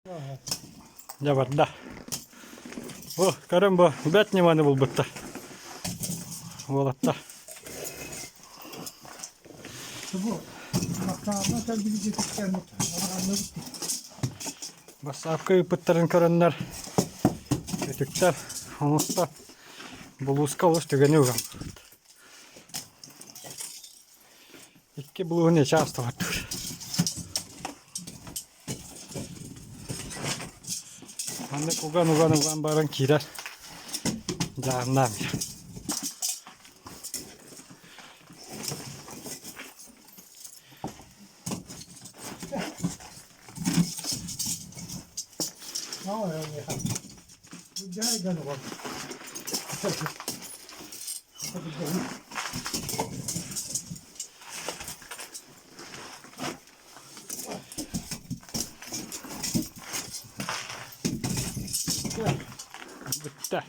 Дьэ барда. Бу көрүҥ бу бэрт ньыманы булбуттар. Уолаттар. Бассаапка ыыппыттарын көрөннөр үтүктэр, оҥостор булууска олус түгэни уган. Икки булууһун чаас тоҕоттуур. Маннык уган-уган-уган баран киирэр дьаамнаам Бүттэ.